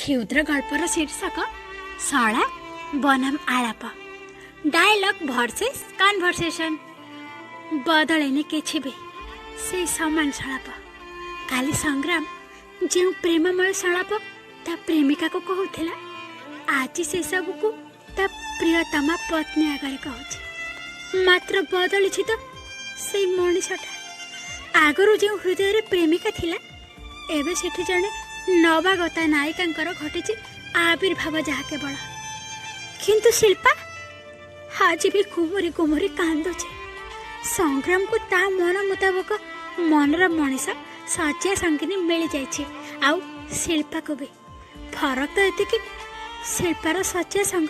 କ୍ଷୁଦ୍ର ଗଳ୍ପର ଶୀର୍ଷକ ସଂଳାପ ବନାମ ଆଳାପ, ଡାଇଲଗ୍ ଭର୍ସେସ୍ କନଭରସେସନ୍। ବଦଳେନି କିଛି ବି, ସେଇ ସମାନ ସଂଳାପ। କାଲି ସଂଗ୍ରାମ ଯେଉଁ ପ୍ରେମମୟ ସଂଳାପ ତା ପ୍ରେମିକାକୁ କହୁଥିଲା, ଆଜି ସେସବୁକୁ ତା ପ୍ରିୟତମା ପତ୍ନୀ ଆଗରେ କହୁଛି। ମାତ୍ର ବଦଳିଛି ତ ସେଇ ମଣିଷଟା। ଆଗରୁ ଯେଉଁ ହୃଦୟରେ ପ୍ରେମିକା ଥିଲା, ଏବେ ସେଠି ଜଣେ ନବାଗତା ନାୟିକାଙ୍କର ଘଟିଛି ଆବିର୍ଭାବ ଯାହା କେବଳ। କିନ୍ତୁ ଶିଳ୍ପା ଆଜି ବି ଗୁମୁରି ଗୁମୁରି କାନ୍ଦୁଛି। ସଂଗ୍ରାମକୁ ତା ମନ ମୁତାବକ ମନର ମଣିଷ, ଶଯ୍ୟା ସଙ୍ଗିନୀ ମିଳିଯାଇଛି, ଆଉ ଶିଳ୍ପାକୁ ବି। ଫରକ ତ ଏତିକି, ଶିଳ୍ପାର ଶଯ୍ୟା ସଙ୍ଗ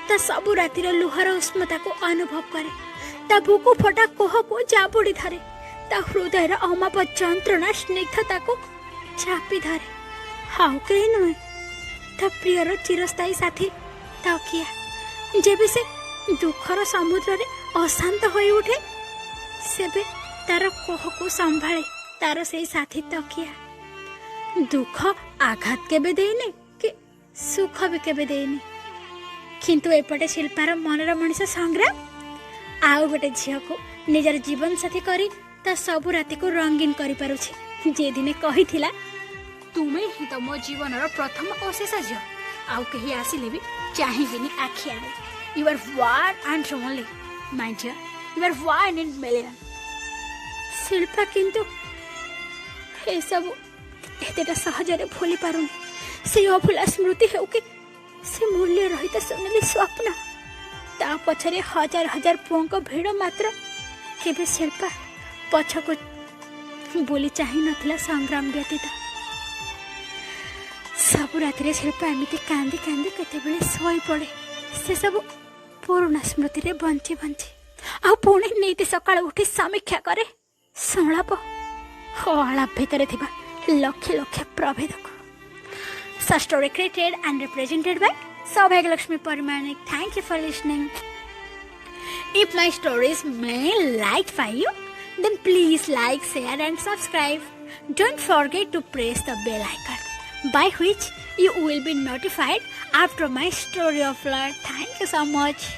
ତା ସବୁ ରାତିର ଲୁହର ଉଷ୍ମତାକୁ ଅନୁଭବ କରେ, ତା ବୁକୁ ଫଟା କୋହକୁ ଜାବୁଡ଼ି ଧରେ, ତା ହୃଦୟର ଅମାପ ଯନ୍ତ୍ରଣା ସ୍ନିଗ୍ଧତାକୁ ଚାପି ଧରେ। ଆଉ କେହି ନୁହେଁ, ତା ପ୍ରିୟର ଚିରସ୍ଥାୟୀ ସାଥୀ ତକିଆ। ଯେବେ ସେ ଦୁଃଖର ସମୁଦ୍ରରେ ଅଶାନ୍ତ ହୋଇ ଉଠେ, ସେବେ ତାର କୋହକୁ ସମ୍ଭାଳେ ତାର ସେଇ ସାଥୀ ତକିଆ। ଦୁଃଖ ଆଘାତ କେବେ ଦେଇନି କି ସୁଖ ବି କେବେ ଦେଇନି। କିନ୍ତୁ ଏପଟେ ଶିଳ୍ପାର ମନର ମଣିଷ ସଂଗ୍ରାମ ଆଉ ଗୋଟେ ଝିଅକୁ ନିଜର ଜୀବନ ସାଥୀ କରି ତା ସବୁ ରାତିକୁ ରଙ୍ଗୀନ କରିପାରୁଛି, ଯେ ଦିନେ କହିଥିଲା, "ତୁମେ ହିଁ ତ ମୋ ଜୀବନର ପ୍ରଥମ ଓ ଶେଷ ଝିଅ। ଆଉ କେହି ଆସିଲେ ବି ଚାହିଁବିନି ଆଖି ଆଡ଼େ। You are one and only, my dear. You are one in million." Shilpa କିନ୍ତୁ ଏସବୁ ଏତେଟା ସହଜରେ ଭୁଲି ପାରୁନି। ସେଇ ଅଭୁଲା ସ୍ମୃତି ହେଉ କି ସେ ମୂଲ୍ୟ ରହିତ ସୁନେଲି ସ୍ୱପ୍ନ, ତା ପଛରେ ହଜାର ହଜାର ପୁଅଙ୍କ ଭିଡ଼, ମାତ୍ର କେବେ ଶିଳ୍ପା ପଛକୁ ବୁଲି ଚାହିଁ ନଥିଲା ସଂଗ୍ରାମ ବ୍ୟତୀତ। ସବୁ ରାତିରେ ଶିଳ୍ପା ଏମିତି କାନ୍ଦି କାନ୍ଦି କେତେବେଳେ ଶୋଇପଡ଼େ, ସେସବୁ ପୁରୁଣା ସ୍ମୃତିରେ ବଞ୍ଚି ବଞ୍ଚି। ଆଉ ପୁଣି ନିତି ସକାଳୁ ଉଠି ସମୀକ୍ଷା କରେ ସଂଳାପ ଓ ଆଳାପ ଭିତରେ ଥିବା lakh lakh ପ୍ରଭେଦକୁ। The story created and represented by Saubhagya Lakshmi Paramanik. Thank you for listening. If my stories may like by you, then please like, share and subscribe. Don't forget to press the bell icon, by which you will be notified after my story upload. Thank you so much.